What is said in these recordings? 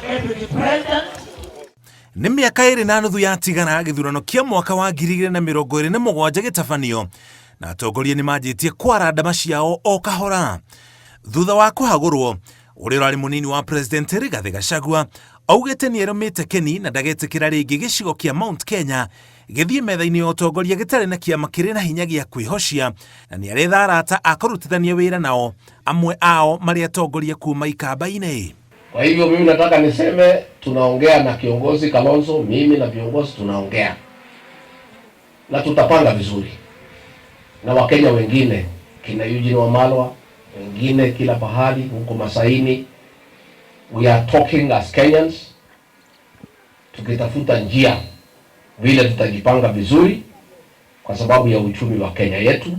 Deputy President. Nĩ mĩaka 2.5 yatigara gĩthurano kĩa mwaka wa 2027 gĩtabanio, na atongoria nĩ manjĩtie kwara ndama ciao o kahora. Thutha wa kũhagũrwo, ũrĩa ũrarĩ mũnini wa President Rigathĩ Gachagua augĩte nĩ erũmĩte kĩni na ndagetĩkĩra rĩngĩ gĩcigo kĩa Mount Kenya gĩthiĩ metha-inĩ ya ũtongoria gĩtarĩ na kĩama kĩrĩ na hinya gĩa kwĩhocia, na nĩ aretha arata a kũrutithania wĩra nao, amwe ao marĩ atongoria kuma ikamba-inĩ. Kwa hivyo mimi nataka niseme tunaongea na kiongozi Kalonzo, mimi na viongozi tunaongea na tutapanga vizuri na Wakenya wengine kina Eugene Wamalwa, wengine kila pahali huko Masaini. We are talking as Kenyans, tukitafuta njia vile tutajipanga vizuri kwa sababu ya uchumi wa Kenya yetu,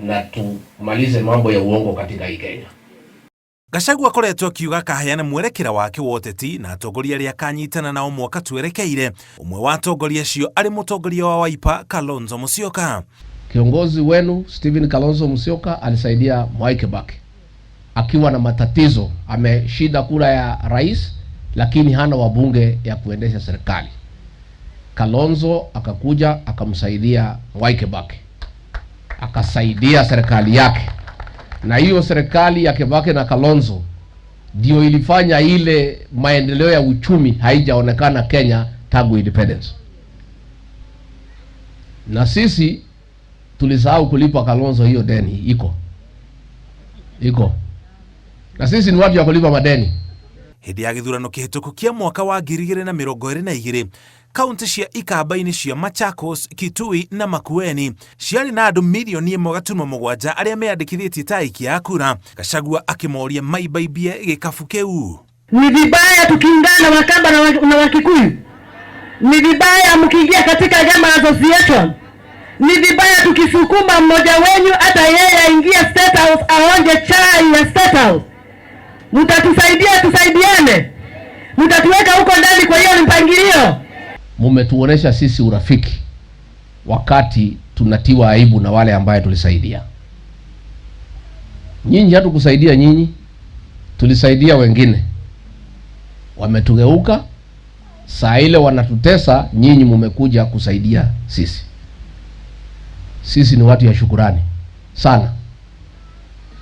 na tumalize mambo ya uongo katika hii Kenya. Gachagua akoretwo akiuga akaheana mwerekera wake wa ũteti na atongoria arĩa akanyitana nao mwaka twerekeire, ũmwe wa atongoria acio arĩ mũtongoria wa Wiper Kalonzo Musyoka. Kiongozi wenu Stephen Kalonzo Musyoka alisaidia Mwai Kibaki akiwa na matatizo, ameshinda kura ya rais, lakini hana wabunge ya kuendesha serikali. Kalonzo akakuja akamsaidia Mwai Kibaki, akasaidia serikali yake, na hiyo serikali ya Kibaki na Kalonzo ndio ilifanya ile maendeleo ya uchumi haijaonekana Kenya tangu independence. Na sisi tulisahau kulipa Kalonzo hiyo deni, iko iko, na sisi ni watu ya kulipa madeni. Hĩndĩ ya gĩthurano kĩhĩtũku kĩa mwaka wa 2022, kaunti cia ikamba-inĩ cia Machakos, Kitui na Makueni ciarĩ na andũ mirioni 1.7 arĩa meyandĩkithĩtie ta aikia a kura. Gachagua akĩmoria maibaimbie gĩkabu kĩu. Ni vibaya tukiungana na Wakamba na Wakikuyu? Ni vibaya mkiingia katika Gama Association? Ni vibaya tukisukuma mmoja wenyu hata yeye aingie State House aonje chai ya State House? Mtatusaidia, tusaidiane? Mtatuweka huko ndani kwa hiyo mpangilio? Mumetuonesha sisi urafiki wakati tunatiwa aibu na wale ambaye tulisaidia. Nyinyi hatukusaidia nyinyi, tulisaidia wengine. Wametugeuka, saa ile wanatutesa, nyinyi mumekuja kusaidia sisi. Sisi ni watu ya shukurani sana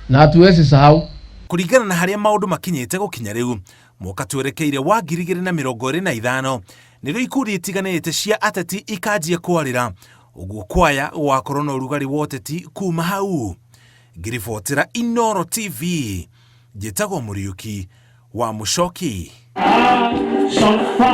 na hatuwezi sahau. Kũringana na harĩa maũndũ makinyĩte gũkinya rĩu, mwaka twerekeire wa 2025 nĩrĩo ikundi itiganĩte cia ateti ikanjia kwarĩra, ũguo kwaya gũgakorwo na ũrugarĩ wa ũteti kuma hau. Ngĩribotera Inooro TV, njĩtagwo Mũriũki wa Mũcoki. Shall fight.